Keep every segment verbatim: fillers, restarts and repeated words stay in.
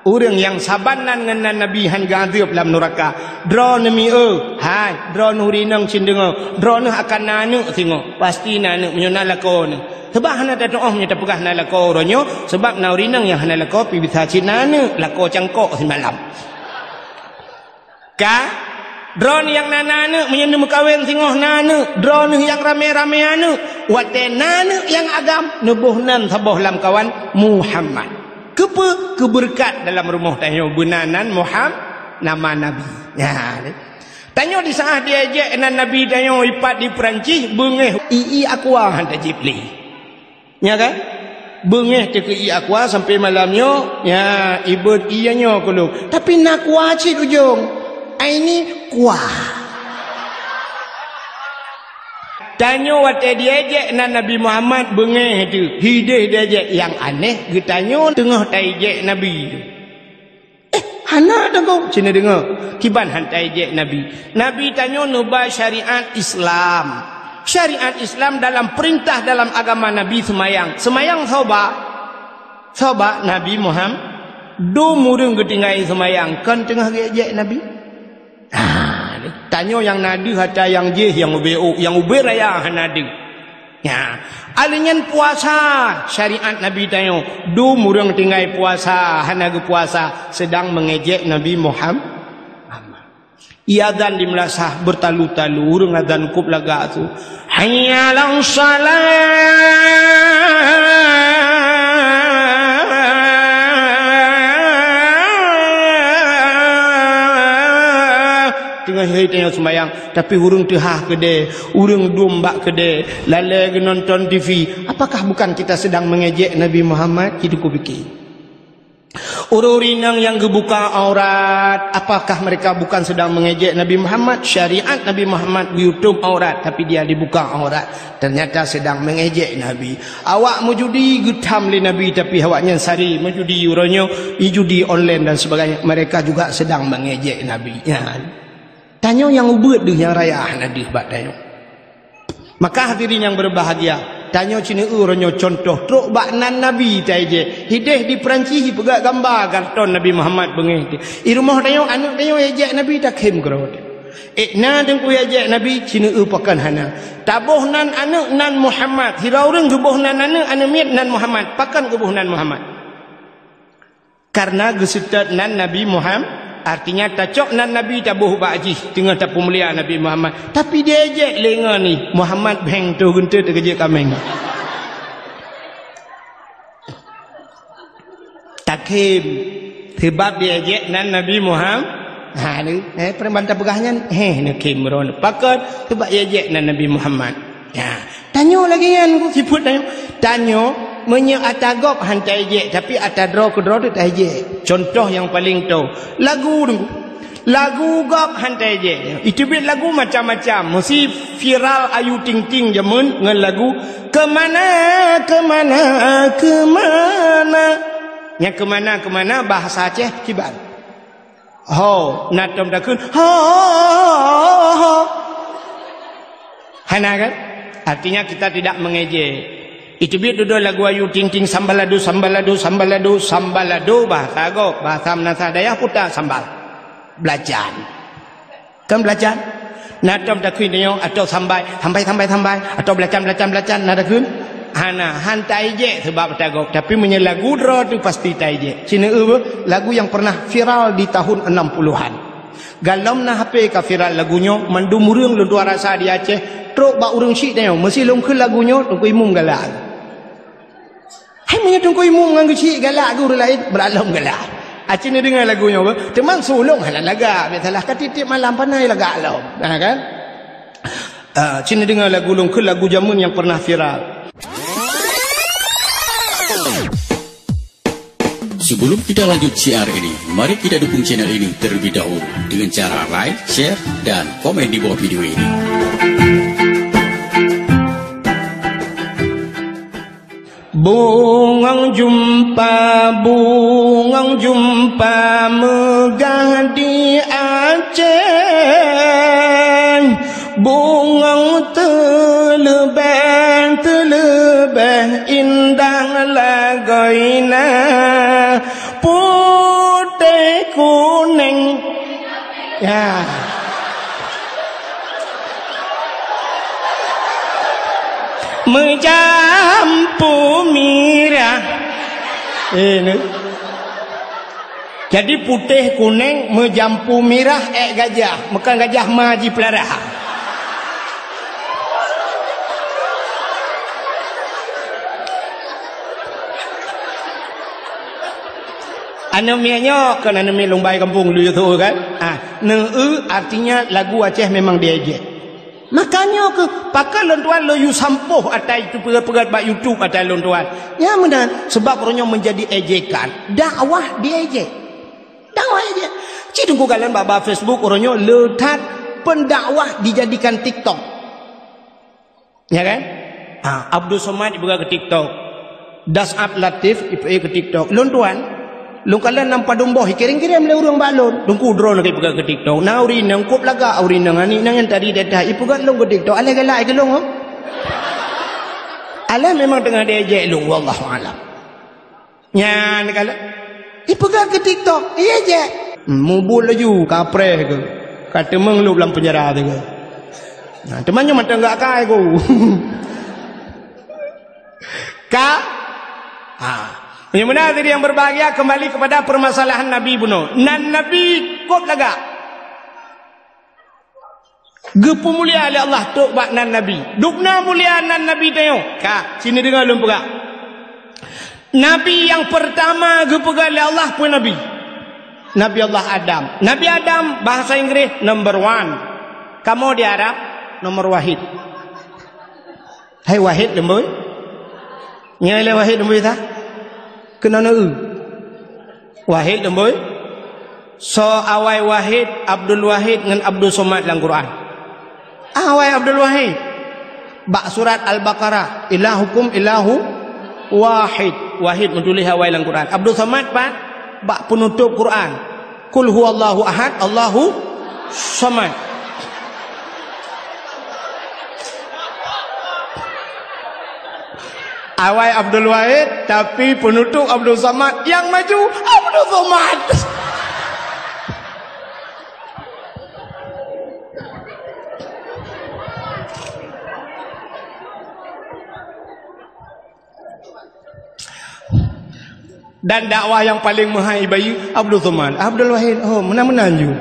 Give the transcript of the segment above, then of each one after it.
Ureuëng nyang saban nan ngon nan Nabi hán geuazeueb lam nuraka. Droeneuh mieu, hai, droeneuh ureuëng inong cit deungoe, droeneuh akan na aneuëk singoh. Pasti na aneuëk meunyoe na lakoe neuh. Sabab hana tatuoh meunyoe tapeugah na lakoe uroe nyoe, sabab na ureuëng inong nyang hana lakoe pih bisa cit na aneuëk, lakoe cangkok simalam. Ka, droeneuh nyang na, na aneuëk, meunyoe neumeukawen singoh na aneuëk, droeneuh nyang ramé-ramé aneuëk, watée na aneuëk nyang agam, neuboh nan saboh lamkawan Muhammad. Keupeue? Keubeureukat dalam rumoh tanyoe beuna nan Muham-, nama Nabi. Nyan. Tanyoe di saát diejek nan Nabi tanyoe ipat di Peurancih, beungéh i-i aqua han tajieb lé. Nya kan? Beungéh teuh keu i aqua sampai malam nyoe, nya, ibeuet i nyoe keu lôn. Tapi na aqua cit ujong. Ai ni kuah. Tanyoe watée diejek nan Nabi Muhammad beungéh teuh, hideh diejek. Nyang aneh, geutanyoe teungoh taijek Nabi. Eh, hana deungoe, cina deungoe. Kiban han taijek Nabi. Nabi tanyoe neuba syariat Islam. Syariat Islam dalam peurintah dalam agama Nabi seumayang. Seumayang soe ba? Soe ba? Nabi Muhammad. Dum ureuëng geutinggai seumayang, kon teungoh geujek Nabi? Ah, tanyoe nyang na deuh ata nyang jéh, nyang ubé ôk, nyang ubé raya hana deuh. Nya, alèh nyan puasa, syariat Nabi tanyoe, dum ureuëng tinggai puasa, hana geupuasa, seudang meungejek Nabi Muham-, Muhammad. Iazan di meulasah beutalu-talu, ureuëng azan kôb lagak su. Hayya 'alas shalah. Teungoh hari tanyoe seumayang, tapi ureuëng teuhah keudè, ureuëng dum bak keudè, lalè geunonton T V. Apakah bukan kita sedang mengejek Nabi Muhammad? Itu kupikir. Ureuëng inong nyang geubuka aurat, apakah mereka bukan sedang mengejek Nabi Muhammad? Syariat Nabi Muhammad geuyutob aurat, tapi dia dibuka aurat. Ternyata sedang mengejek Nabi. Awak meujudi geutham lé Nabi, tapi awak nyan sari meujudi uroe nyoe, i judi online dan sebagainya. Mereka juga sedang mengejek Nabi. Nyan. Tanyoe nyang ubeuet deuh nyang raya hana deuh bak tanyoe. Maka hadirin nyang berbahagia, tanyoe cina uroe nyoe contoh trok bak nan Nabi taijek. Hideh di Perancis ipeugah gamba karton Nabi Muhammad beungéh teuh. I rumoh tanyoe aneuëk tanyoe ijek Nabi takhém keudroe teuh. Eh, na teungku ijek Nabi cina pakon hana. Taboh nan aneuëk nan Muhammad. Sidroe ureuëng geuboh nan aneuëk, aneuëk miet nan Muhammad. Pakon geuboh nan Muhammad? Karena geuseutôt nan Nabi Muhammad, artinya tacok nan Nabi taboh bak jih, teungoh tapeumulia Nabi Muhammad. Tapi diejek lé ngon ni, Muhammad bheng toh geunteut teukeujeuet kaméng. Takhém, sebab diejek nan Nabi Muhammad. Ha, ni, eh, peureuman tapeugah nyan, heh, neukhém droe. Pakon, sebab diejek nan Nabi Muhammad. Ya. Tanyoe lagèe nyan, sifeuet tanyoe. Tanyoe, meunyoe ata gob han taijek, tapi ata droe keudroe teuh taijek. Contoh nyang paleng toe, lagu tu. Lagu gob han taijek. Iteubiet lagu macam-macam. Meusi viral Ayu Ting Ting jameun ngon lagu Kemana, Kemana, Kemana. Nyang kemana, kemana bahasa Aceh kiban. Ho, na tom takheun, ho, ho, ho, ho. Hana kan? Artinya kita tidak mengejek. Iteubiet dudoe lagu Ayu Ting Ting, sambalado, sambalado, sambalado, sambalado, bahasa gob, bahasa meunasah dayah puta sambal. Belacan. Kan belacan? Na tom takheun nyoe, atau sambai, sambai, sambai, sambai, atau belacan, belacan, belacan, na takheun? Hana, han taijek sebab ata gob. Tapi meunyoe lagu droe teuh pasti taijek. Cina eu, lagu yang pernah viral di tahun enam puluhan. Galom na H P ka viral lagu nyoe, mandum ureuëng lôn tuah rasa di Aceh, trok bak ureuëng syiek tanyoe, meusi lôn kheun lagu nyoe, Teungku Imum galak. Hai, meunyoe Teungku Imum ngon geuchik galak geuh ureuëng laén, beurak lom galak. Aci neudeungoe lagu nyoe beuh, teuma su lôn hana lagak, biasalah ka tiep-tiep malam panai lagak lom. Ha kan? Ah, ci neudeungoe lagu lôn kheun lagu jameun nyang pernah viral. Sebelum kita lanjut siar ini, mari kita dukung channel ini terlebih dahulu dengan cara like, share, dan komen di bawah video ini. Bungong jumpa, bungong jumpa meugah di Aceh. Bungong teuleubeh, teuleubeh indah lagoina. Pun Ya. Meujampu mirah. Eh, ni. Jadi putéh kuneng meujampu mirah ék gajah. Bukan gajah ma jipeulara. Aneuk miet nyoe kon aneuk miet lumbai kampung lu yue tho kan? Ah, neu-eu artinya lagu Aceh memang diejek. Makanya ke pakon lôn tuan lôn yue sampôh atai tu peugah-peugah bak YouTube atai lôn tuan. Nyang meunan sebab uroe nyoe menjadi ejekan. Dakwah diejek. Dakwah ejek. Cit teungku kalon bak, bak Facebook uroe nyoe le that pendakwah dijadikan TikTok. Ya kan? Ha, Abdul Somad ipeugah keu TikTok. Das'ab Latif ipeugah keu TikTok. Lôn tuan, lôn kalon lam padum boh, ikirim-kirim lé ureueng bak lôn. Teungku droeneuh ipeugah keu TikTok. Na ureueng inong kop lagak, ureueng inong aneuk inong nyang tadi datang ipeugah lôn keu TikTok. Alah galak keu lôn, oh. Alah memang teungoh diejek lôn, wallahu a'lam. Nyan kalau ipeugah keu TikTok, iya je. Mubuet laju, kapreh ke. Ka teumeung lôb lam penjara tu ke. Nah, teuma nyoe mantong gak kai ku. Ka? Ha. Yang benar tadi yang berbahagia, kembali kepada permasalahan Nabi bunoe. Nan Nabi kop lagak. Geupeumulia lé Allah trok bak nan Nabi. Dubna mulia nan Nabi tanyoe. Ka, sini deungoe lôn peugah. Nabi nyang peurtama geupeugah lé Allah peue nabi? Nabi Allah Adam. Nabi Adam, bahasa Inggris, number one. Kamoe di Arab, nomor wahid. Hai Wahid leumbôi. Nyoe lé Wahid leumbôi ta? Keunoe neu-eu. Wahid leumbôi. Soe awai Wahid, Abdul Wahid ngon Abdul Somad lam Quran? Awai Abdul Wahid. Bak surat Al-Baqarah, "Ilahukum ilahu wahid." Wahid meutuléh awai lam Quran. Abdul Somad pat? Bak peunutôp Quran. Qul huwallahu ahad, Allahu samad. Awai Abdul Wahid, tapi peunutôp Abdul Samad, nyang maju Abdul Somad. Dan dakwah nyang paleng meuhai bayeue Abdul Somad. Abdul Wahid, oh, meunan-meunan ju.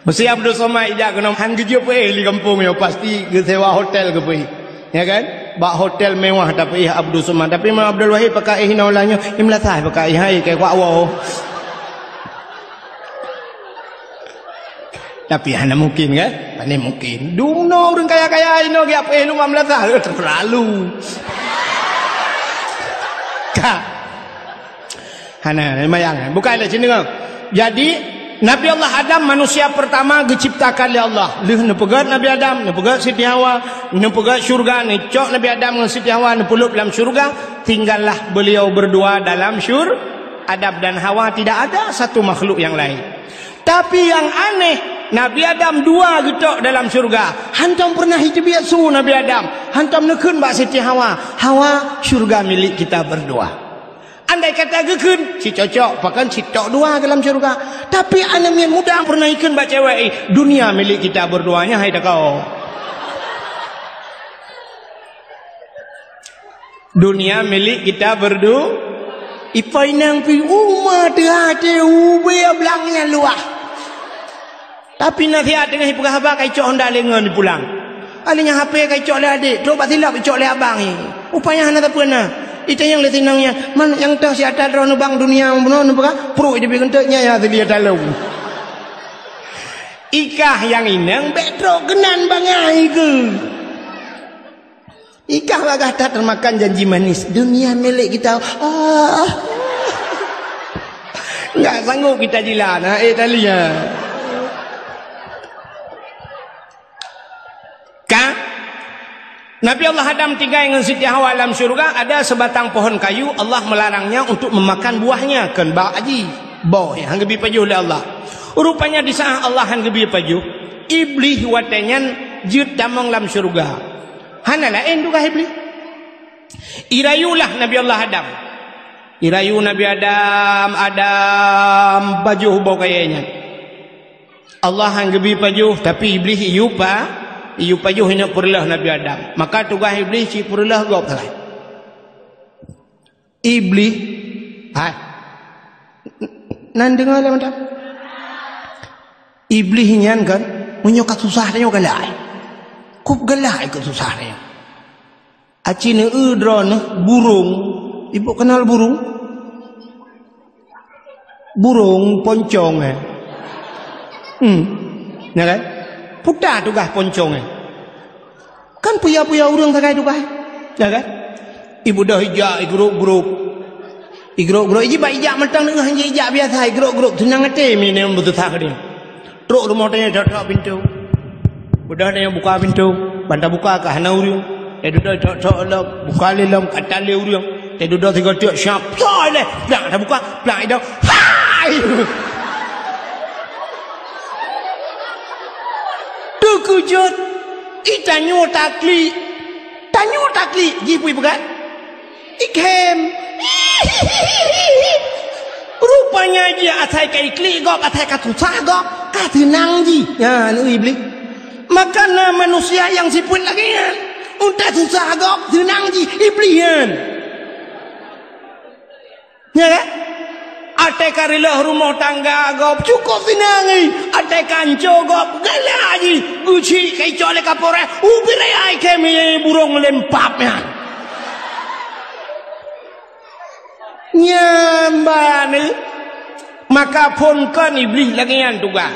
Meusi Abdul Somad ijak keunoe, han geujeuet peuéh di gampông nyoe, pasti geusewa hotel geupeuéh. Ya kan? Bak hotel mewah tapeuéh Abdul Somad. Tapi Imam Abdul Wahid pakai éh inoe ulah nyoe, i meulasah pakai éh, hai, keu kuak woe. Tapi hana mungkin kan? Hana mungkin. Dumnoe ureueng kaya-kaya inoe geujak peuéh lom meulasah, eh, terlalu. Ka. Hana, lumayan. Bukan ada sini kan? Jadi, Nabi Allah Adam manusia pertama geuciptakan lé Allah. Lheueh neupeugét Nabi Adam, neupeugét Siti Hawa, neupeugét syurga, neucok Nabi Adam ngon Siti Hawa, neupeulheueh lam syurga, tinggallah beliau berdua dalam syur-, Adam dan Hawa, tidak ada satu makhluk yang lain. Tapi nyang aneh, Nabi Adam dua geutok dalam syurga. Hantom peureunah jiteubiet su Nabi Adam. Hantom neukheun bak Siti Hawa, "Hawa, syurga milik kita berdua." Andai kata geukheun, si cocok, pakon si tok dua dalam syurga. Tapi aneuk miet muda peureunah jikheun bak cewek, "Eh, dunia milik kita berdua nyan, hai takau." Dunia milik kita berdu-, ipa inong pi uma teuhati ubé blang nyang luah. Tapi nasihat teungoh ipeugah haba ka icok honda lé ngon ipulang. Alèh nyan H P ka icok lé adék, trok bak silop icok lé abang i. Upaya hana sapeue na. Itanyong lé sinong nyan, "Man nyang toh si ata droeneuh bang dunia bunoe neupeugah?" Pruet i dibi geunteuk nyan nyang asli ata lôn. Ikah nyang inong bèk trok keunan bangai keu. Ikah bagah that termakan janji manis, dunia milik kita. Ah. Enggak sanggup kita jilat, ha, eh, tali, ha. Ka? Nabi Allah Adam tinggai ngon Siti Hawa lam syurga, ada sebatang pohon kayu, Allah melarangnya untuk memakan buahnya, kon bak aji. Boh, han geubri pajoh lé Allah. Rupanya di saat Allah han geubri pajoh, Iblih watèe nyan jeuet tamong lam syurga. Hana laén tugaih Iblih. Irayulah Nabi Allah Adam. Irayu Nabi Adam, Adam, pajoh boh kayèe nyan. Allah han geubri pajoh, tapi Iblih iyue pa, iyue pajoh inoe peureulèe Nabi Adam. Maka tugaih Iblih cit peureulèe gob sagai. Iblih, hai. Nan deungö lé mantong. Iblih nyan kan, meunyoe ka susah tanyoe galak. Kop galak keu susah tanyoe. Aci neueu droeneuh burông, ibu kenal burông? Burông poncong, eh. Hmm. Ya kan? Puta tugaih poncong, eh. Kan puya-puya ureueng sagai tugaih. Ya kan? Ibu dah ijak, igrok-grok. Igrok-grok, iji bak ijak mantong deungon ijak biasa, igrok-grok, seunang até mi nyan beuteusa keu dia. Trok rumoh tanyoe, tok-tok pintoe. Udah tanyoe buka pintoe, ban tabuka ka hana ureueng. Teududoe tok-tok lom, buka lé lom, ka tan lé ureueng. Teududoe sigoe tiek, siap, plak ilèe, plak tabuka, plak idong. Hai! Teukeujot, i tanyoe taklik. Tanyoe taklik, jih peue ipeugah? Ikhém. Rupanya jih asai ka iklik gob, asai ka susah gob, ka seunang jih. Nyan, Iblih. Maka na manusia nyang sifeuet lagèe nyan. Untèe susah gob, seunang jih, Iblih nyan. Ya kan? Até ka reuloh rumoh tangga gob, cukôp seunang jih. Até ka anco gob, galak jih. Geuchik ka icok lé kapolres, ubit raya ikhém burông lempap nyan. Nyan bak neu. Maka phon kon Iblih lagèe nyan tugaih.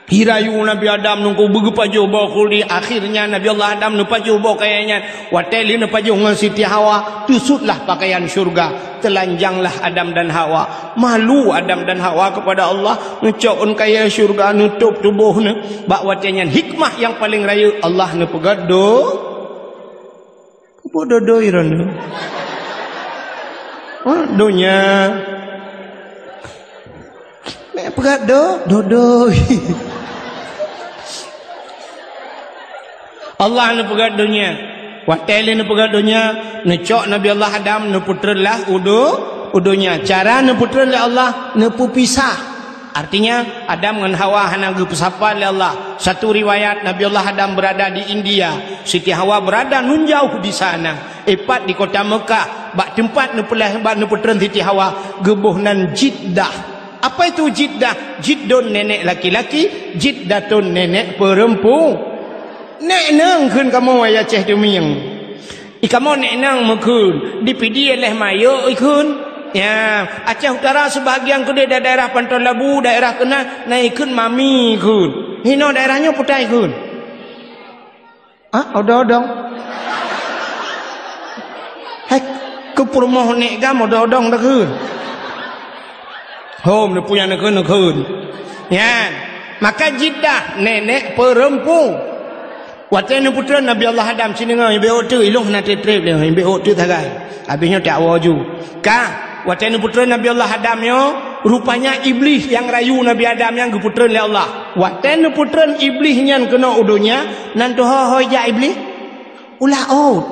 Irayu Nabi Adam nungku beugeupajoh boh khuldi, akhirnya Nabi Allah Adam neupajoh boh kayèe nyan. Watèe lheueh neupajoh ngon Siti Hawa, teusutlah pakaian syurga, telanjanglah Adam dan Hawa. Malu Adam dan Hawa kepada Allah, neucok ôn kayèe syurga, neutôp tuboh neuh. Bak watèe nyan hikmah nyang paleng rayeuk, Allah neupeugah do- Peue dodoi droeneuh? Ha, donya. Meupeugah do-, dodoi. Allah neupeugah donya. Watèe lé neupeugah donya, neucok Nabi Allah Adam, neupeutreun lah u do-, u donya. Cara neupeutreun lé Allah, neupeupisah. Artinya, Adam ngon Hawa hana geupeusapat lé Allah. Satu riwayat, Nabi Allah Adam berada di India, Siti Hawa berada nun jauh di sana. Ipat di kota Mekah, bak teumpat neupeulahé, bak neupeutreun Siti Hawa, geuboh nan Jiddah. Apa itu Jiddah? Jiddun nenek laki-laki, Jiddatun nenek perempu-, Nek nang kheun kamoe, ya Aceh Tumieng. I kamoe nek nang meukheun, di Pidie leh mayok ikheun. Ya, Aceh Utara sebahagian keudeh da-, daerah Panton Labu, daerah keunan na ikheun mami kheun. Hinoe daerah nyoe peue ta ikheun? Ah, odong-odong. Hai, keu peurumoh nek gam odong-odong takheun. Hom, neupue nyang neukheun, neukheun. Nyan. Maka Jiddah nenek perempu. Watèe neupeutreun Nabi Allah Adam, ci deungö, ibe ôk teuk, ilong hana trép-trép lé, ibe ôk teuk sagai. Habéh nyoe tak woe ju. Ka, watèe neupeutreun Nabi Allah Adam nyoe, rupanya Iblih nyang rayu Nabi Adam nyan geupeutreun lé Allah. Watèe neupeutreun Iblih nyan keunoe u donya, nan teuho-ho ijak Iblih? U laôt.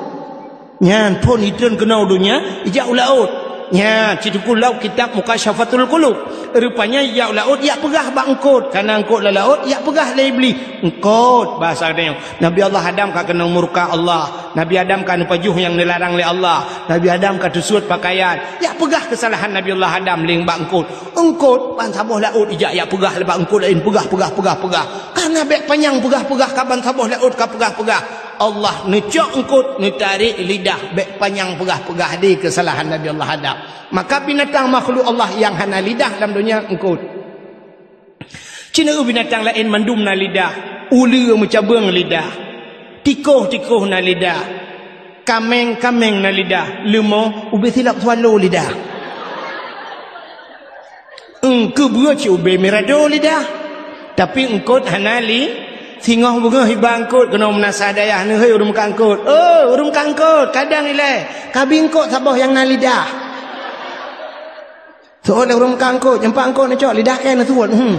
Nyan phon itreun keunoe u donya, ijak u laôt. Nyan, ci Teungku Laôt kitab Mukasyafatul Qulub. Rupanya ijak u laôt, ijak peugah bak eungkôt. Kana eungkôt lam laôt, ijak peugah lé Iblih. Eungkôt, bahasa geutanyoe. Nabi Allah Adam ka keunong murka Allah. Nabi Adam ka neupajoh nyang neularang lé Allah. Nabi Adam ka teusuet pakaian. Ijak peugah keusalahan Nabi Allah Adam lé bak eungkôt. Eungkôt, ban saboh laôt ijak, ijak peugah lé bak eungkôt laén. Peugah, peugah, peugah, peugah. Kana bèk panyang peugah-peugah, ka ban saboh laôt ka peugah-peugah. Allah neucok eungkôt, neutarek lidah, bèk panyang peugah-peugah di keusalahan Nabi Allah Adam. Maka binatang makhluk Allah nyang hana lidah lam donya eungkôt. Ci na binatang laén mandum na lidah, uleue meucabeueng lidah, tikoh-tikoh na lidah, kaméng-kaméng na lidah, leumo ubé silap swallow lidah. Eungkôt beue cit ubé mirado lidah. Tapi eungkôt hana li-, singoh beungoh iba eungkôt keunoe meunasah dayah neuh, "Hei, ureueng meukat eungkôt. Oh, ureueng meukat eungkôt, kadang ilèe, kabi eungkôt saboh nyang na lidah." Seuôt lé ureueng meukat eungkôt, nyang pat eungkôt neucok lidah kèe neusuet. Hmm.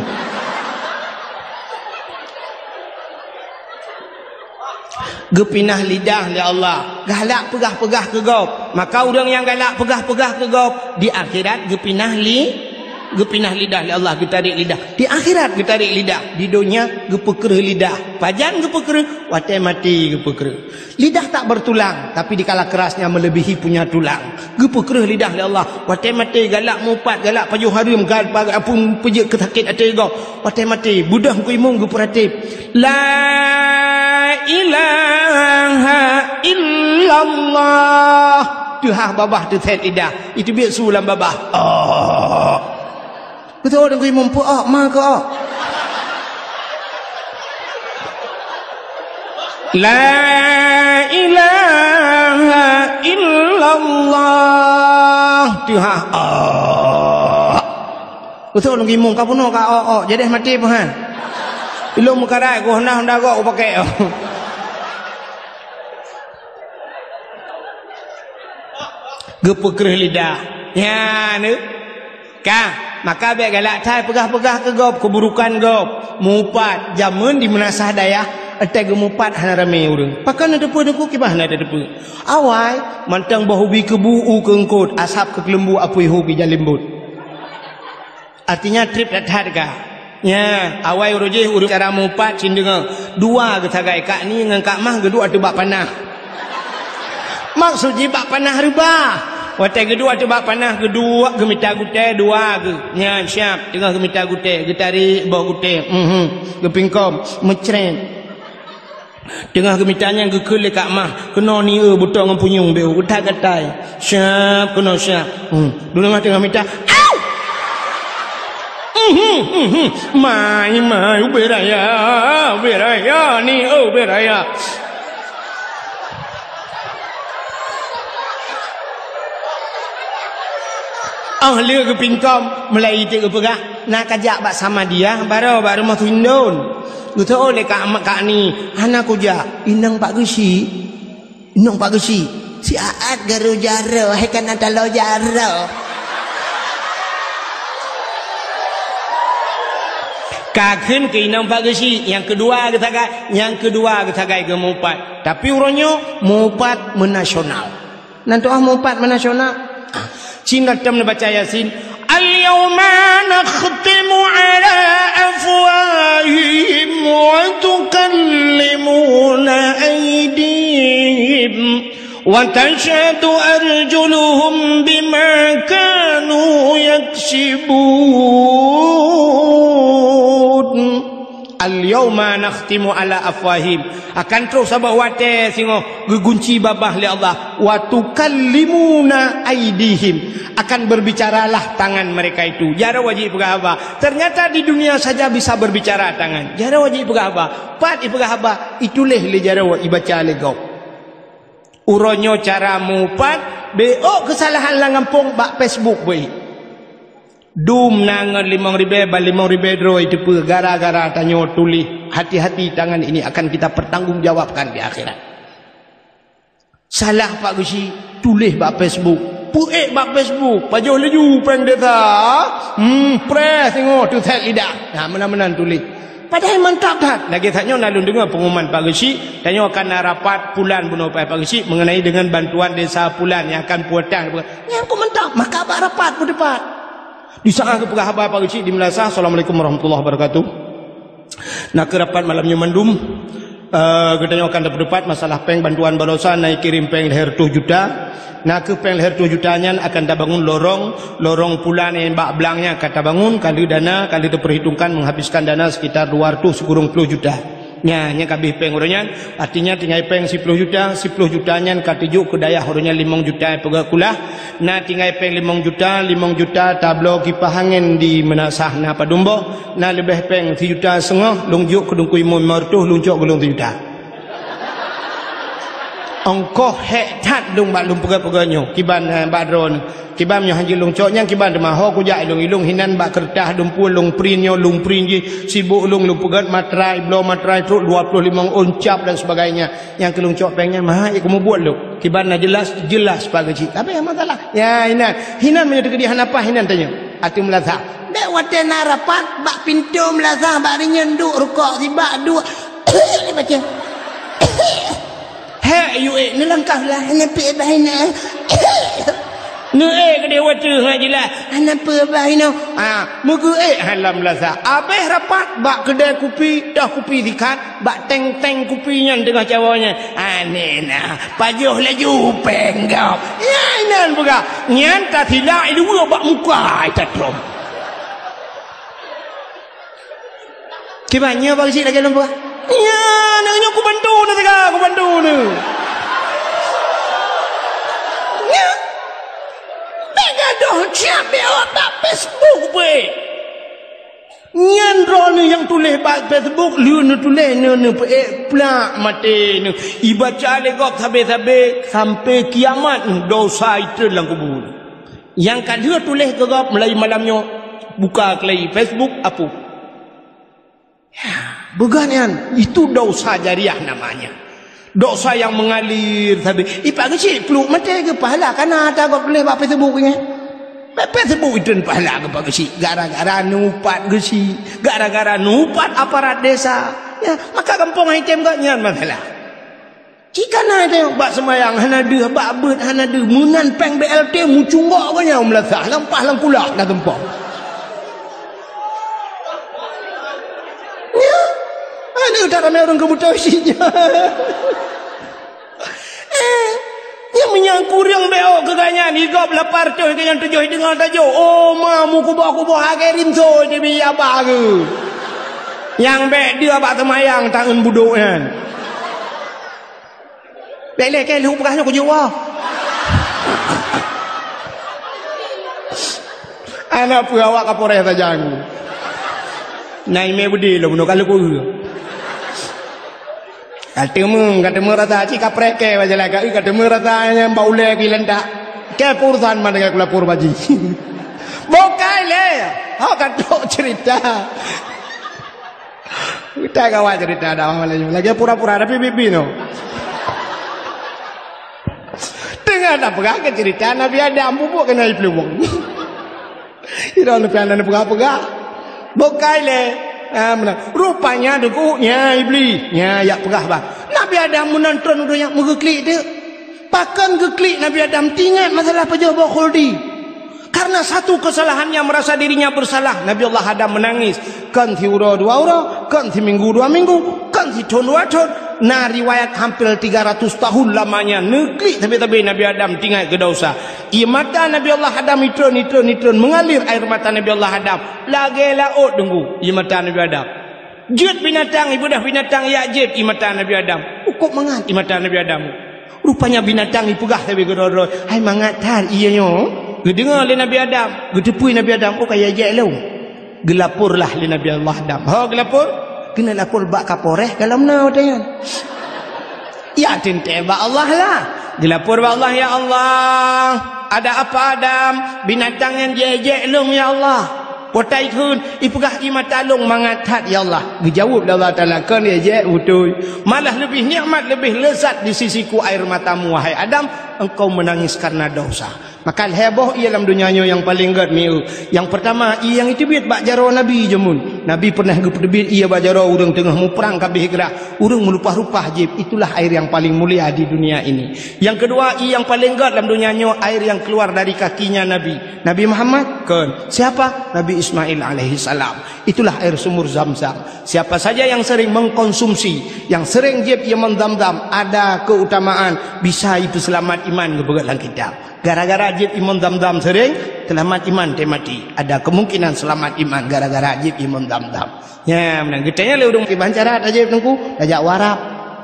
Geupinah lidah lé Allah, galak peugah-peugah keu gob. Maka ureuëng nyang galak peugah-peugah keu gob, di akhirat geupinah li-, geupinah lidah lé Allah, geutarek lidah. Di akhirat geutarek lidah, di donya geupeukreueh lidah. Pajan geupeukreueh? Watée maté geupeukreueh. Lidah tak bertulang, tapi dikala kerasnya melebihi punya tulang. Geupeukreueh lidah lé Allah. Watée maté galak mupat, galak pajoh hareuem, galak apun peujeuet keu sakét até gob. Watée maté, beudôh Teungku Imum geupeuratéb, "La ilaha illallah." Teuhah babah teusét lidah. Itu biet su lam babah. Oh. Beutôi Teungku Imum, peu-ok, ma keu-ok. "La ilaha illallah." Teuhah. Oh. Beutôi Teungku Imum, ka bunoe ka ok-ok, jadeh maté peuhan. Ilong meukarat goh na honda gok upakek. Geupeukreueh lidah. Nyan, eh. Ka, maka bék galak that peugah-peugah keu gob, keuburukan gob. Mupat, jameun di meunasah dayah, watée geumupat hana ramé ureuëng. Pakon na teupeu Teungku, kiban hana teupeu. Awai, mantong boh ubi keubu u keu eungkot, asab keu keuleumbu apui hu geujalémbot. Artinya treb that-that ka. Nya, awai uroe jih ureuëng cara mupat cit deungoe. Dua geusagai, Kak Ni ngon Kak Mah geuduek ateueh bak panah. Maksud jih bak panah reubah. Watée geuduek ateueh bak panah, geuduek geumita gutée dua geuh. Nya, siab, teungoh geumita gutée, geutarek boh gutée. Mhm. Geupingkom, meucrét. Teungoh geumita nyan geukheun lé Kak Mah, keunoe ni eu butông ngon punyueng beu, geutat gatai. Siab, keunoe siab. Hmm. Dulu mah teungoh mita, au! Mhm, mhm. Mai, mai, ubé raya, ubé raya, ni eu ubé raya. Oh, lé geupingkom, mulai iték geupeugah, na kajak bak Samadiyah, baroe bak rumoh Sindon. Geuteu'oh lé Kak, Kak Ni, hana kujak. Inong Pak Geuchik. Inong Pak Geuchik. Si Aat garu jaroe, hai kana talo jaroe. Ka kheun keu inong Pak Geuchik, nyang keudua geusagai, nyang keudua geusagai geumupat. Tapi uroe nyoe mupat meunasional. Nan tu'ah mupat meunasional. Cina tem neubaca Yasin. Al-yawma nakhtimu ala afwahihim wa tukallimuna aydihim wa tashhadu arjuluhum bima kanu yaksibun. Al-yauma nakhtimu ala afwahim. Akan troh sabab watée singoh geugunci babah lé Allah. Wa tukallimuna aidihim. Akan berbicaralah tangan mereka itu. Jaroe jih peugah haba. Ternyata di dunia saja bisa berbicara tangan. Jaroe jih peugah haba. Pat ipeugah haba, ituléh lé jaroe, ibaca lé gob. Uroe nyoe cara mupat, bék keusalahan lam gampông bak Facebook beuh. Dum na ngon limong ribée, ban limong ribée droe teupeue gara-gara tanyoe tuléh, hati-hati tangan ini akan kita pertanggungjawabkan di akhirat. Salah Pak Geuchik, tuléh bak Facebook. Peuék bak Facebook, pajoh laju péng desa. Hmm, preh singoh teuset lidah. Nah, meunan-meunan tuléh. Padahai mantap that. Lagée that nyoe na lôn deungoe pengumuman Pak Geuchik, tanyoe akan na rapat pulan bunoe Pak Geuchik mengenai dengan bantuan desa pulan yang akan pulang. Nyan kok mantap, maka bak rapat peuteupat. Di saat geupeugah haba Pak Geuchik di Meunasah, "Assalamualaikum warahmatullahi wabarakatuh." Na keu rapat malam nyoe mandum, eh, geutanyoe akan tapeuteupat masalah péng bantuan baroesa na kirém péng lhée reutôh juta. Na keu péng lhée reutôh juta nyan akan tabangun lorong, lorong pulan nyang bak blang nyan ka tabangun, ka lheueh dana, ka lheueh teuperhitungkan menghabiskan dana sekitar dua reutôh sikureueng ploh juta. Nyan, nyan ka abéh péng uroe nyan, artinya tinggai péng siploh juta, siploh juta nyan ka teujok keu dayah uroe nyan limong juta peugah kulah. Na tinggai péng limong juta, limong juta tabloe kipah angén di Meunasah na padum boh, na leubeh péng sijuta seungoh lôn jok keu Teungku Imum limong reutôh lôn cok keu lôn sijuta. Ongkoh hék that lôn bak lôn peugah-peugah nyoe, kiban, eh, bak droeneuh. Kiban nyoe hanjeuet lôn cok nyan kiban teuma ho kujak ilong-ilong hinan bak keureutah lôn pun lôn print nyoe lôn print jih sibok lôn lôn peugét matrai bloe matrai trok dua ploh limong ôn cap dan sebagainya. Nyang keu lôn cok péng nyan meuhai keu mubuet lôn. Kiban na jelas, jelas Pak Geuchik. Tapi nyang masalah. Ya, hinan. Hinan meunyoe teukeudi hana paih hinan tanyoe. Ateueh Meunasah. Dek watée na rapat bak pintoe Meunasah bak rinyeun duek rukok sibak duek. Baca. Ayu ék, neulangkah lah, hana peue bah inoe. Neuék keudeh watèe hana jeulaih, hana peue bah inoe. Ha, meugeuék hana lam lasa. Abéh rapat bak keudè kupi, toh kupi sikat, bak teng-teng kupi nyan teungoh cawoe nyan. Aneh na, pajoh laju péng gob. Nyan, nyan peugah. Nyan tasilak i luwa bak muka, ai tatrok. Kiban nyoe bak geuchik lagèe lôn peugah. Nyan, nyoe kubantu neuh teuka, kubantu neuh. Nyan. Bèk gadoh siab bèk awak bak Facebook beuh. Nyan droeneuh nyang tuléh bak Facebook, lheueh neutuléh neuh, neupeuék plak maté neuh. Ibaca lé gob sabé-sabé sampai kiamat neuh, dosa itreun lam kubu. Nyang ka lheueh tuléh keu gob mulai malam nyoe, buka keulai Facebook, hapus. Ya, beugat nyan, itu dosa jariah namanya. Dosa yang mengalir sabe. Ipak geuchik pluek maté geupahala kana ata gob tuléh bak Facebook nyan. Bak Facebook itreun pahala geupak geuchik gara-gara neuupat geuchik, gara-gara neuupat aparat desa. Ya, maka gampông item geuh nyan masalah. Cit kana teuh bak seumayang hana deuh, bak beuet hana deuh, meunan péng B L T meucunggok geuh nyan u meulasah, lampah lam kulah na tumpok. Nyan, aneuk that ramé ureueng keu beutôi sit nyan. Eh, nyan meunyan kureueng B O keu gobnyan, i gob lapan reutôh, keu nyang tujoh i deungon tajok. Oh, ma, meukuboh-kuboh agé rinso di bi abah keu. Nyang bèk deuh bak seumayang taeun budok nyan. Bèk lé kèe lheueh peugah nyoe kujok woe. Hana peue awak Kapolres sajan. Na imé beudé lom nyoe ka leupeue. Ka teumé, ka teumé rasa cit kapreh kèe bak jalan ka, ka teumé rasa nyang bak ulèe keu ilantak. Kèe peurusan man dengan kulapor baji. Bukai lé. Ha ka trok cerita. Kita kawan cerita dah malam ni. Lagi pura-pura tapi bibi no. Tengah nak pegang ke cerita Nabi Adam bubuk kena ipelubung. Ira nak pian nak pegang-pegang. Bukai lé. Ha, meunan. Rupanya dukuknya iblis. Nya yak pegang bah. Nabi Adam meunan tron udah yak meugeklik tu. Pakon geuklik Nabi Adam tingat masalah pajoh boh khuldi. Karena satu kesalahannya merasa dirinya bersalah, Nabi Allah Adam menangis. Kon siuroe dua uroe, kon siminggu dua minggu, kon sithon dua thon. Na riwayat hampir tiga ratus tahun lamanya neuklik sabe-sabe Nabi Adam tingat keu dosa. Ie mata Nabi Allah Adam itron, itron, itron mengalir air mata Nabi Allah Adam. Lagèe laôt deunggu ie mata Nabi Adam. Jeuet binatang, ibeudôh binatang yak jieb ie mata Nabi Adam. Ukôb mangat ie mata Nabi Adam. Rupanya binatang ipeugah sabe keudroe-droe, "Hai mangat that ie nyoe." Geudeungoe lé Nabi Adam, geuteupeue Nabi Adam, "Oh, ka yak jieb lom." Geulaporlah lé Nabi Allah Adam. Ho geulapor? Keuneuk lapor bak Kapolres ka lom na watèe nyan. Ya teuntèe bak Allah lah. Geulapor bak Allah, "Ya Allah, ada apa Adam? Binatang nyan jieb-jieb lôn ya Allah." Watèe ikheun, ipeugah ie mata lôn mangat that ya Allah. Geujaweueb lé Allah Taala, "Kon jieb-jieb beutôi. Malah leubeh nikmat, leubeh lezat di sisiku air matamu, wahai Adam, engkau menangis karena dosa." Maka lhèe boh ie lam donya nyoe nyang paleng gèt mieu. Nyang peurtama, ie nyang iteubiet bak jaroe Nabi jameun. Nabi pernah geuteubiet ie bak jaroe ureueng teungoh muprang ka abéh grah. Ureueng meulupah-lupah jieb, itulah air yang paling mulia di dunia ini. Yang kedua, ie nyang paleng gèt lam donya nyoe, air yang keluar dari kakinya Nabi. Nabi Muhammad? Kon. Siapa? Nabi Ismail alaihissalam. Itulah air sumur Zam-Zam. Siapa saja yang sering mengkonsumsi, yang sering jieb ie mon Zam-Zam, ada keutamaan, bisa ipeuseulamat iman geupeugah lam kitab. Gara-gara jieb ie mon Zam-Zam sering, seulamat iman teuh maté. Ada kemungkinan seulamat iman gara-gara jieb ie mon Zam-Zam. Nya, meunan geutanya lé ureueng, "Kiban cara tajieb Teungku?" "Tajak u Arab."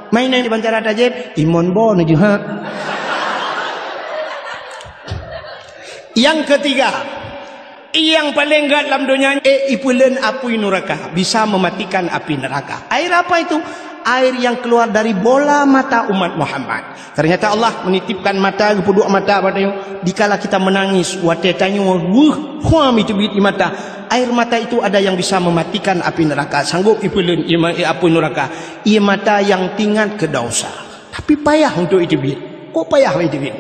"Meunan kiban cara tajieb?" "Imon bo neujeuhak." Yang ketiga, nyang paleng gèt lam donya, eh, ipeuleuen apui nuraka, bisa mematikan api neraka. Air apa itu? Air yang keluar dari bola mata umat Muhammad. Ternyata Allah menitipkan mata, geupeuduek mata bak tanyoe. Dikala kita menangis, watèe tanyoe weueh, huam iteubiet ie mata. Air mata itu ada yang bisa mematikan api neraka. Sanggup ipeuleuen ie ma-, apui nuraka. Ie mata yang teuingat keu dosa. Tapi payah untuk iteubiet. Kok payah iteubiet?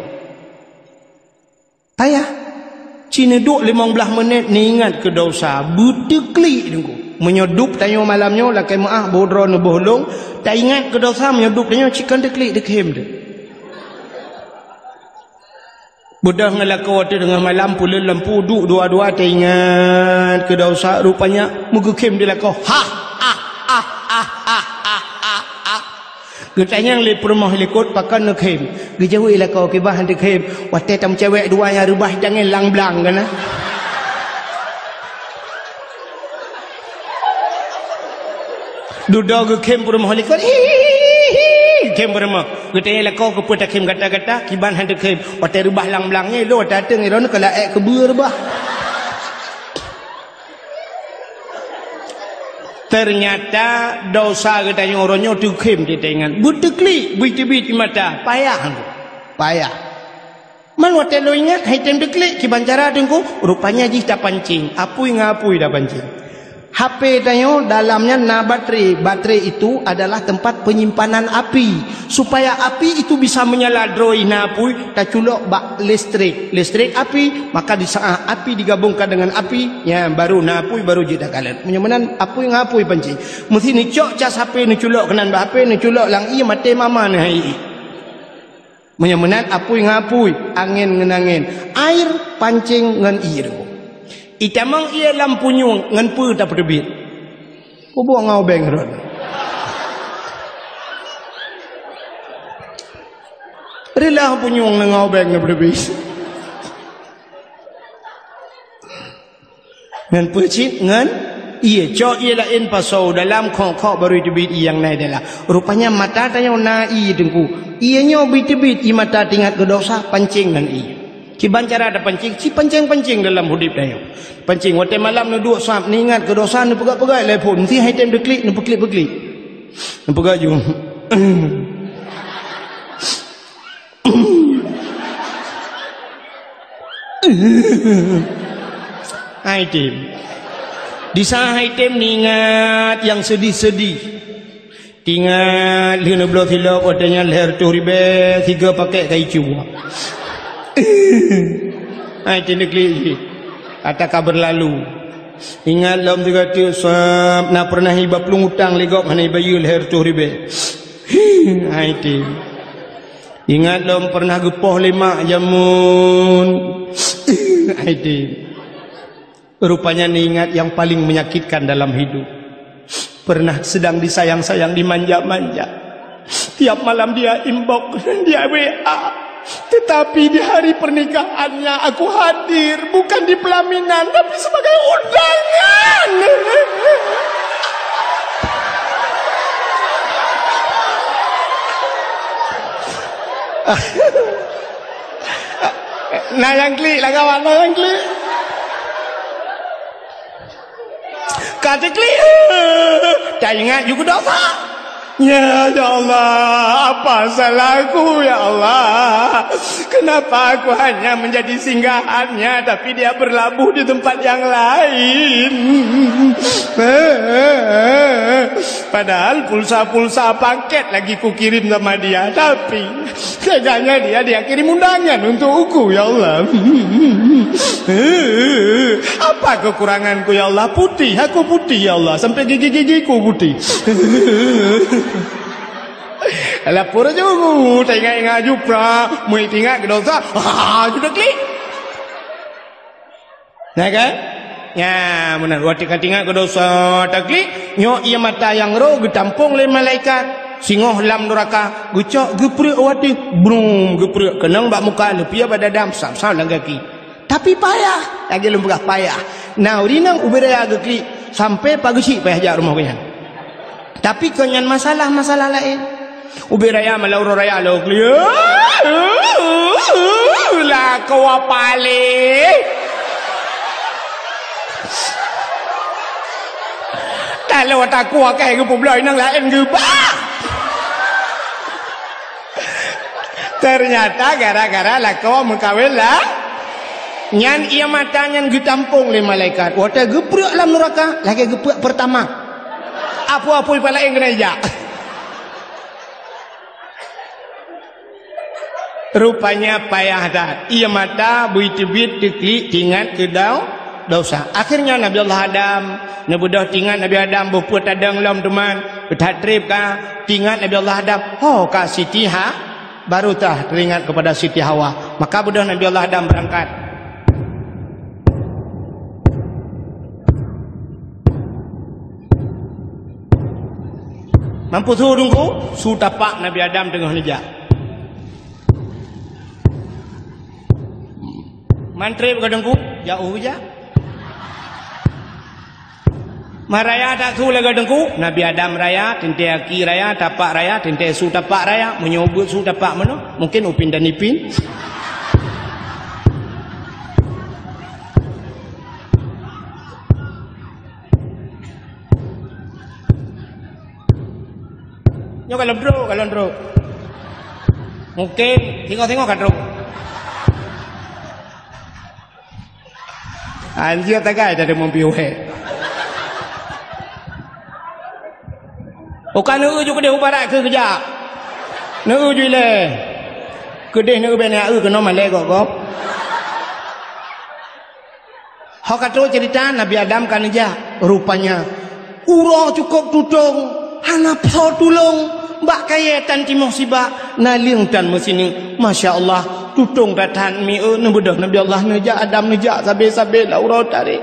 Payah. Ci neuduek limong blaih menit neuingat keu dosa, beuteuklik Teungku. Meunyoe dub tanyoe malam nyoe lakèe meu'ah boh droe neuboh lôn, taingat keu dosa meunyoe dub tanyoe ci kon teuklik deukhém teuh. Beudôh ngon lakoe teungoh malam, puleuen lampu, duek dua-dua, teuingat keu desya, rupanya meugeukhem di lakoe. Hah, ah, ah, ah, ah, ah, ah, ah. Geutanyong lé peurumoh likot, pakon neukhem. Geujaweueb lakoe, kiban han teukhem. Watèe tameucewek dua nyang reubah tangieng lang-blang keunan. Dudoe geukhem peurumoh likot. Hihihi, geukhem peurumoh. Geutanyong lakoe, keupeue takhem gata-gata, kiban han teukhem. Watèe reubah lang-blang nyan, lôn watèe ateueng droeneuh ka laék keubeue reubah. Teunyata desya geutanyoe uroe nyoe teukhem teuingat. Beuteuklik, beuteubiet ie mata, payah. Payah. Man watèe lôn ingat, han tém teuklik, kiban cara Teungku, rupanya jih tapancing, apui ngon apui tapancing. H P tanyoe dalam nyan na baterai. Baterai itu adalah tempat penyimpanan api. Supaya api itu bisa menyala droe na apui, taculok bak listrik. Listrik api, maka di saat api digabungkan dengan api, nyan baru na apui, baru jeuet takalon. Meunyoe meunan apui ngon apui pancing. Meusti neucok cas H P, neuculok keunan bak H P, neuculok lam ié, maté mama neuh hai ié. Meunyoe meunan apui ngon apui, angén ngon angén, air pancing ngon ié. Itamong ié lam punyueng ngon peue tapeuteubiet? Peubuet ngon ubeng rot. Rilah punyueng ngon ubeng tapeuteubiet. Ngon peue cit? Ngon ié. Cok ié laén pasoe dalam, khok-khok, baru teubiet ié nyang na dalam. Rupanya mata tanyoe na ié Teungku. Ié nyoe beuteubiet ié mata teuingat keu desya, pancing ngon ié. Kiban cara tapancing, ci pancing-pancing dalam udép tanyoe. Pancing, watèe malam neuduek sab, neuingat keu desya, neupeugah-peugah lé phôn, meusti han tém teuklik, neupeuklik-peuklik. Neupeugah ju. Han tém. Di saat han tém, neuingat nyang seudih-seudih. Teuingat lheueh neubloe silop, watèe nyan lhèe reutôh ribèe, sigoe pakèt ka icue. Han tém teuklik jih. Ata ka beurlalu. Ingat lom sigoe teuk sab, na peureunah iba plueng utang lé gob, hana ibayeue lhèe reutôh ribèe. Han tém. Ingat lom peureunah geupoh lé mak jameun. Han tém. Rupanya neuingat nyang paleng menyakitkan dalam hidup. Peureunah seudang disayang-sayang, dimanja-manja. Tiap malam dia inbox, dia W A. Tetapi di hari pernikahannya aku hadir, bukan di pelaminan, tapi sebagai undangan. Na nyang klik lah kawan, na nyang klik. Ka teuklik, taingat ju keu desya. Ya, ya Allah, apa salahku, ya Allah? Kenapa aku hanya menjadi singgahannya, tapi dia berlabuh di tempat yang lain? Padahal pulsa-pulsa paket lagi kukirim sama dia, tapi teganya dia, dia kirim undangan untuk aku, ya Allah. Apa kekuranganku, ya Allah? Putih, aku putih, ya Allah. Sampai gigi-gigiku putih. Lapor ju, teuingat-ingat ju pra, meuingat keu desya, ha, ju teuklik. Nah kan? Nya, meunan, watèe ka teuingat keu desya, teuklik, nyoe ié mata nyang roh geutampong lé malaikat, singoh lam nuraka, geucok geupreuek watèe, brum, geupreuek, keunong bak muka, leupie bak dada, sam-sam lam gaki. Tapi payah, lagèe lôn peugah payah. Na ureueng inong ubé raya geuklik, sampoe pageusyik payah jak rumoh gobnyan. Tapi kon nyan masalah, masalah laén. Ubé raya malam uroe raya lôn klik. Lakoe paléh. Taloe takue keu geupeubloe inong laén geubah. Teunyata gara-gara lakoe meukawen lah. Nyan ié mata nyan geutampong lé malaikat. Watèe geupreuek lam nuraka, lagèe geupreuek Pertamax. Apui-apui pih laén keuneuk ijak. Rupanya payah that. Ié mata beuteubiet teuklik teuingat keu dau-, desya. Akhirnya Nabi Allah Adam, neubeudôh teuingat Nabi Adam boh peue tadong lom teuma, that treb ka teuingat Nabi Allah Adam. Ho ka Siti Ha-, Baru tah teringat kepada Siti Hawa. Maka beudôh Nabi Allah Adam berangkat. Mampu su Teungku, su tapak Nabi Adam teungoh neujak. Mantri bak Teungku, jak u jak. Maraya that su lagée Teungku, Nabi Adam raya, teuntée aki raya, tapak raya, teuntée su tapak raya, meunyoe beuet su tapak meunoe, mungkin Upin dan Ipin. Nyoe kalon trok, kalon trok. Mungkin singoh-singoh ka trok. Anjir tagai tadi mumpi uhé. Uka neu ju keudeh u barat keu keujak. Neu ju ilée. Keudeh neu bèk neu keunoe malée gob-gob. Ho ka trok cerita Nabi Adam ka neujak. Rupanya uroe cukôp tutong, hana pho tulông, bak kayée tan timoh sibak, naleueng tan meusineuk. Masya Allah, tutong that-that mi eu neubeudôh Nabi Allah neujak, Adam neujak sabe-sabe lam uroe tarek.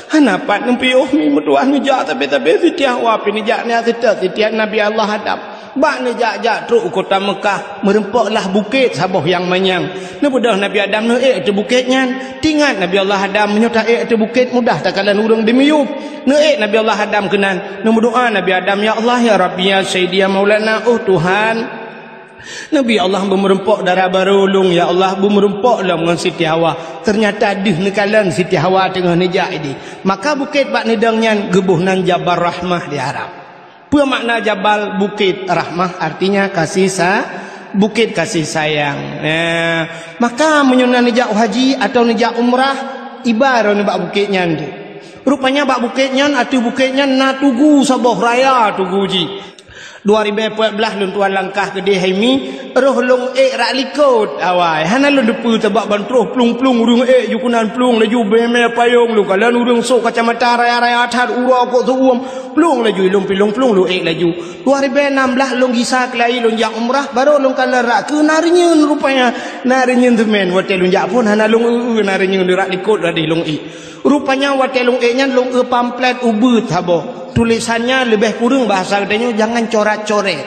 Hana pat neupiôh mi meutuah neujak sabe-sabe, Siti Hawa pih neujak nyan seutôt Siti Nabi Allah Adam. Bak neujak-jak trok u kota Meukah, meurumpok lah bukét saboh nyang manyang. Neubeudôh Nabi Adam neuék ateueh bukét nyan. Teuingat Nabi Allah Adam, meunyoe taék ateueh bukét mudah takalon ureuëng dimiyueb. Neuék Nabi Allah Adam keunan, neumeudoá Nabi Adam, "Ya Allah, ya Rabbi, ya Sayyidi, ya Maulana, oh Tuhan." Nabi Allah beumeurumpok dara barô lôn, ya Allah, beumeurumpok lom ngon Siti Hawa. Teunyata deuh neukalon Siti Hawa teungoh neujak idéh. Maka bukét bak neudong nyan geuboh nan Jabal Rahmah di Arab. Peue makna Jabal? Bukét. Rahmah artinya kasih sa-, bukét kasih sayang. Nah, maka meunyoe na neujak haji atawa neujak umrah, iba droeneuh bak bukét nyan tu. Rupanya bak bukét nyan, ateueh bukét nyan na tugu saboh raya tugu jih. Dua ribèe peuet blah lôn tuan langkah keudeh hai mi, roh lôn ék rak likot awai. Hana lôn teupeue sabab ban troh plueng-plueng ureuëng ék ju keunan plueng laju beume payong lôn kalon ureuëng sôk kacamata raya-raya that uroe kok seuuem. Plueng laju ilông pilông plueng lôn ék laju. Dua ribèe nam blah lôn gisa keulayi lôn jak umrah, barô lôn kalon rak keu na reunyeun rupanya. Na reunyeun teumèn watèe lôn jak phôn hana lôn eu-eu na reunyeun rak likot ladeh lôn ék. Rupanya watèe lôn ék nyan lôn eu pamflet ubeuet saboh. Tulésan nyan leubeh kureueng bahasa geutanyoe jangan corat-coret.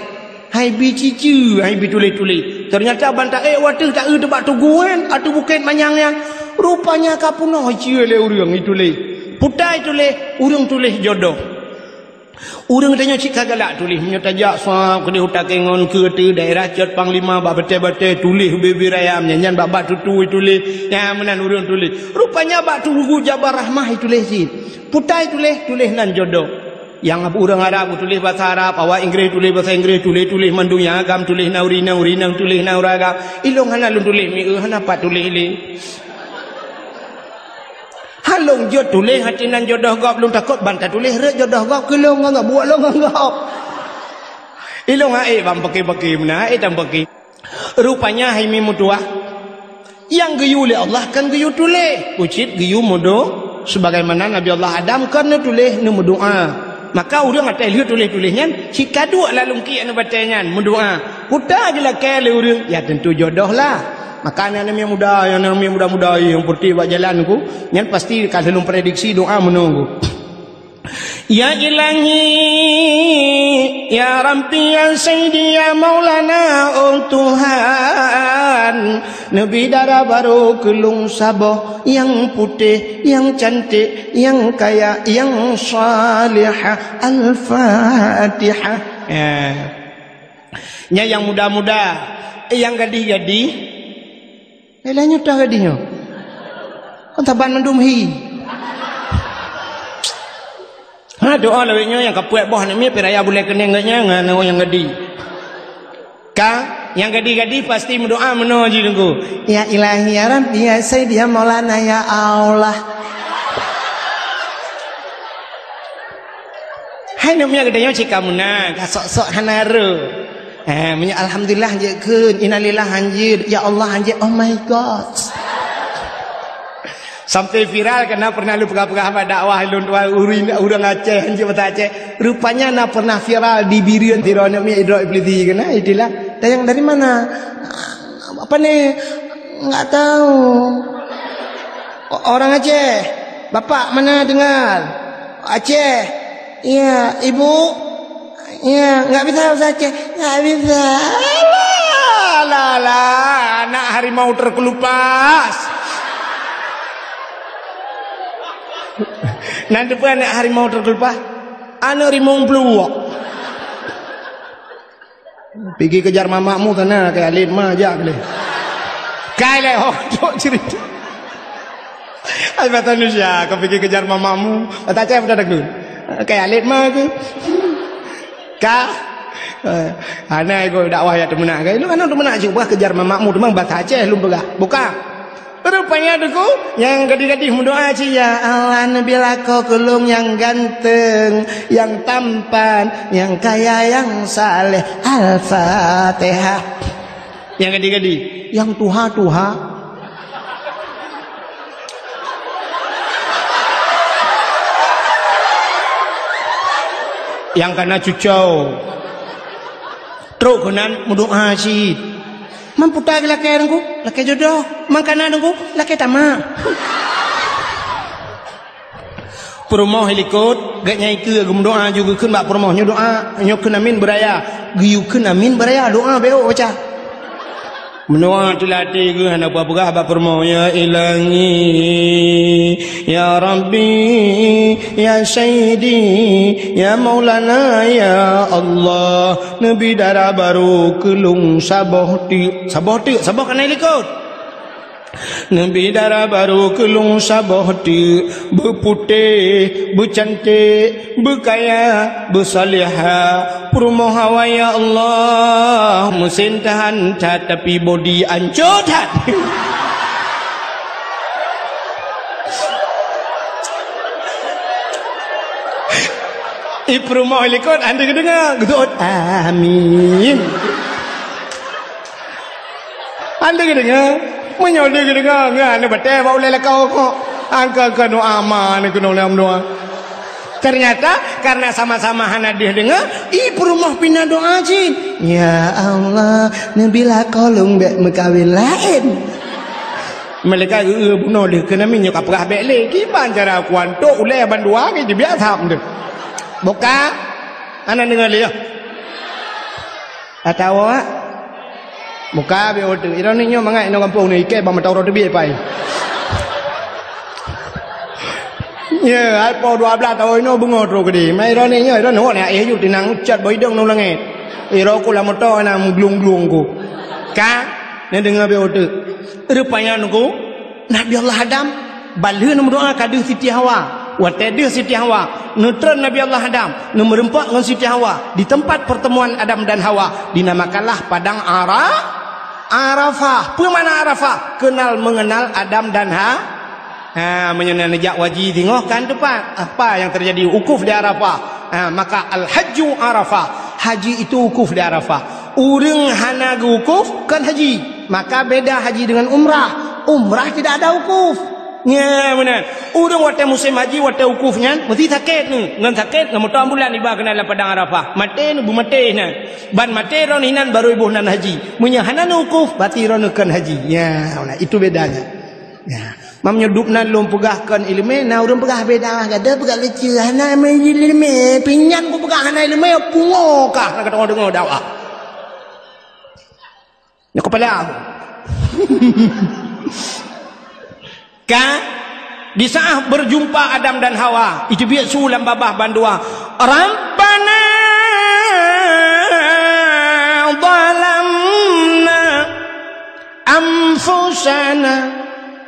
Hai bi ciceue, hai bi tuléh-tuléh. Teunyata ban taék watèe taeu teubak tugu nyan, ateueh bukét manyang nyan. Rupanya ka peunoh iceue lé ureuëng ituléh. Putai tuléh, ureuëng tuléh jodoh. Ureuëng tanyoe cit ka galak tuléh, meunyoe tajak sab keudeh u Takengon keu ateueh daerah Cot Panglima bak batèe-batèe tuléh ubé-ubé raya nyan, nyan bak bak tutui tuléh, nyan meunan ureuëng tuléh. Rupanya bak tugu Jabal Rahmah ituléh cit. Putai tuléh, tuléh nan jodoh. Nyang ureuëng Arab tuléh basa Arab, awak Inggréh tuléh basa Inggréh, tuléh-tuléh mandum nyang agam tuléh na ureuëng inong, ureuëng inong tuléh na ureuëng agam. Ilông hana lôn tuléh mi eu, hana pat tuléh lé. Halông jeuet tuléh hati nan jodoh gob lôn takot ban tatuléh rot jodoh gob keu lôn ngon gob buet lôn ngon gob. Ilông hai ban paki-paki meunan hai tan paki. Rupanya hai mi meutuah. Nyang geuyue lé Allah kan geuyue tuléh, ucit geuyue meudo sebagaimana Nabi Allah Adam kan neutuléh neumeudoá. Maka ureuëng até lheueh tuléh-tuléh nyan cit ka duek lam lungkiek aneuk batée nyan meudoá. Puta jilakée lé ureuëng, ya tentu jodoh lah. Maka aneuk-aneuk muda, aneuk-aneuk muda-muda nyang putih bak jalan ku, nyan pasti ka lheueh lôn prediksi doa meunoe ku. Ya Ilahi, ya Rabbi, ya Sayyidi, ya Maulana, oh Tuhan, neubi dara barô keu lôn saboh nyang putéh, nyang cantik, nyang kaya, nyang salihah. Al-Fatihah. Ya. Nyan nyang muda-muda, eh, nyang gadih-gadih. Eh, lheueh nyoe toh gadih nyoe. Kon saban mandum hi. Ha, doa lawét nyoe nyang kapuet boh aneuk miet pih raya bulée keunéng geuh nyan ngon nyang gadih. Ka, nyang gadih-gadih pasti meudoa meunoe jih Teungku. Ya Ilahi, ya Rabbi, ya Sayyidi, ya Maulana, ya Allah. Hai aneuk miet geutanyoe cit ka meunan, ka sok-sok hana rô. Eh, meunyoe alhamdulillah hanjeuet kheun, innalillah hanjeuet, ya Allah hanjeuet, oh my God. Sampai viral keunan pernah lôn peugah-peugah bak dakwah lôn tuan ureuëng, ureuëng Aceh hanjeuet basa Aceh. Rupanya na pernah viral di Bireuen sidroe aneuk miet droe iblisi keunan, itulah. Tanyong dari mana? Pane? Enggak tahu. O-, orang Aceh. Bapak mana tinggal? Aceh. Iya, ibu? Iya, enggak bisa bahasa Aceh. Enggak bisa. Alah, alah, alah, anak harimau terkelupas. Nan teupeu anak harimau terkelupas? Anak rimong peluwok. Pigi kejar mamakmu sana, kayak alit ma jak boleh. Kai leh, oh, tok cerita. Ai, bahasa Indonesia, kau pigi kejar mamakmu. Bahasa Aceh pun ada ke? Kayak alit ma ke? Ka? Eh, hana ikut dakwah ya teumeunak ke? Lu kan teumeunak cuba kejar mamakmu, teuma bahasa Aceh lom peugah. Buka. Rupanya Teungku, nyang gadih-gadih meudoa cit, "Ya Allah, neubi lakoe keu lôn nyang ganteng, nyang tampan, nyang kaya, nyang saleh." Al-Fatihah. Nyang gadih-gadih, nyang tuha-tuha. Nyang kana cucau. Trok keunan meudoa cit. Man puta geulakée Teungku, lakée jodoh. Man kana Teungku, lakée tamak. Peurumoh ilikot, gét nyang ikeue geumeudoa ju geukheun bak peurumoh nyoe doa, nyoe kheun amin beuraya. Geuyue kheun amin beuraya, doa bék baca. Meunoe teulatih geuh hana peugah bak peurumoh, "Ya Ilahi, ya Rabbi, ya Sayyidi, ya Maulana, ya Allah, neubi dara barô keu lôn saboh teuk." Saboh teuk, saboh kana ilikot. Neubi dara barô keu lôn saboh teuk, beuputéh, beucanték, beukaya, beusalihah, peurumoh awai ya Allah, meusen tahan that tapi bodi ancô that. I peurumoh likot hana geudeungoe, geuseuôt, "Amin." Hana geudeungoe, meunyoe hana geudeungoe, ngon hana batée bak ulée lakoe kok. Angka-angka doa ma na keunoe lam doa. Ternyata, karena sama-sama hana deuh deungoe, i peurumoh pih na doa cit. "Ya Allah, neubi lakoe lôn bék meukawen laén." Malaikat geu-, geu-, bunoe lé keunan, meunyoe ka peugah bék lé. Kiban cara kuantok ulée bandua ke jibiak sab deuh. Buka. Hana deungoe lé, ya. Atawa buka bék uteuk. Ironik nyoe mangat inoe gampông ni, ikée bak mata uroe teubiet pai. Ya, ai po dua blaih taun inoe beungoh trok keudeh. Mai ironik nyoe, ironik nyoe, eh, yu tinang ucat bak idong ngon langét. Iro ku lam moto na meuglung-glung ku. Ka, neudeungoe bék uteuk. Rupanya Teungku, Nabi Allah Adam, ban lheueh neumeudoa ka deuh Siti Hawa. Watée deuh Siti Hawa, neutreun Nabi Allah Adam, neumeureumpok ngon Siti Hawa di tempat pertemuan Adam dan Hawa, dinamakanlah Padang Ara-, Arafah. Peue makna Arafah? Kenal mengenal Adam dan Ha-, ha, meunyoe na neujak haji singoh kan teumpat. Apa yang terjadi? Wukuf di Arafah. Ha, maka al-hajju Arafah. Haji itu wukuf di Arafah. Ureuëng hana geuwukuf kon haji. Maka beda haji dengan umrah. Umrah tidak ada wukuf. Nya, meunan. Ureuëng watée musém haji, watée wukuf nyan, meusti sakét ni. Ngon sakét, ngon moto ambulan iba keunan lam Padang Arafah. Maté ni, beumaté inan. Ban maté droeneuh inan, barô iboh nan haji. Meunyoe hana neuwukuf, berarti droeneuh kon haji. Nya, meunan. Itu bedanya. Nya. Meunyoe dub nan lôn peugah kon iéleumé, na ureuëng peugah beda, gadoh peugah leucue, hana iéleumé, pinyan ku peugah hana iéleumé, pungo kah na ka deungoe dakwah. Nyoe kepala aku. Ka, di saat berjumpa Adam dan Hawa, iteubiet su lam babah bandua, "Rabbana zalamna anfusana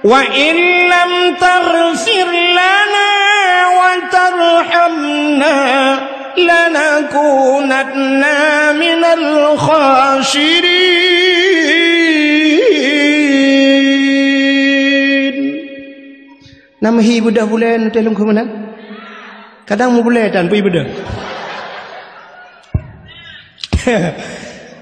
wa in lam taghfir lana wa tarhamna lanakunanna minal khasirin." Na meuhi beudôh bulée neuteulông keu meunan? Kadang meubulée tan pih beudôh.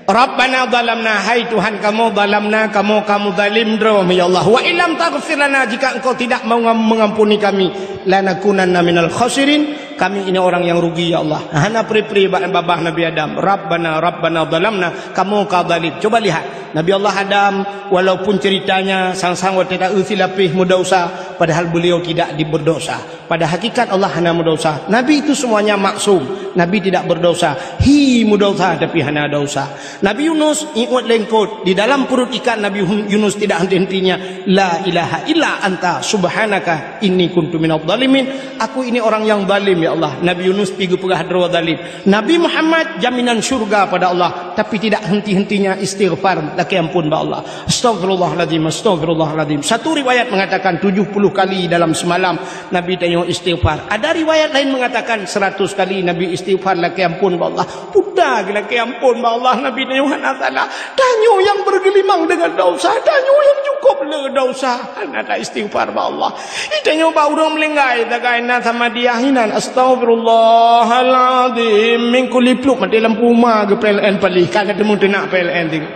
Rabbana zalamna, hai Tuhan kamoe, zalamna, kamoe ka meuzalim droe, ya Allah. Wa illam taghfir lana, jika Engkau tidak mengam-, mengampuni kami, lanakunanna minal khasirin, Kami ini orang yang rugi, ya Allah. Hana pri-pri bak babah Nabi Adam. Rabbana, Rabbana zalamna, kamoe ka zalim. Coba lihat, Nabi Allah Adam, walaupun ceritanya sang-sang watée ta-eu silapéh meudesya, padahal beliau tidak di-, berdosa. Pada hakikat Allah hana meudesya. Nabi itu semuanya maksum. Nabi tidak berdosa. Hi meudesya tapi hana desya. Nabi Yunus iwet lengkot di dalam perut ikan. Nabi Hun-, Yunus tidak henti-hentinya, "La ilaha illa anta subhanaka inni kuntu minadh dhalimin." Aku ini orang yang zalim, ya Allah. Nabi Yunus pi geupeugah droe zalim. Nabi Muhammad jaminan syurga pada Allah, tapi tidak henti-hentinya istighfar, lakée ampôn bak Allah. Astagfirullahaladzim, astagfirullahdadzim. Satu riwayat mengatakan tujuh puluh kali dalam semalam Nabi tanyoe istighfar. Ada riwayat lain mengatakan seratus kali Nabi istighfar lakée ampôn bak Allah. Puta geuh lakée ampôn bak Allah, Nabi tanyoe hana salah. Tanyoe nyang bergelimang dengan dosa, tanyoe nyang cukup le dosa, hana ta istighfar bak Allah. Tanyoe bak ureuëng meulinggai tagai na sama dia hinan, astagfirullahaladzim, mingkuli pluk maté lampu uma geu P L N palih, ka teumu teunak P L N ting.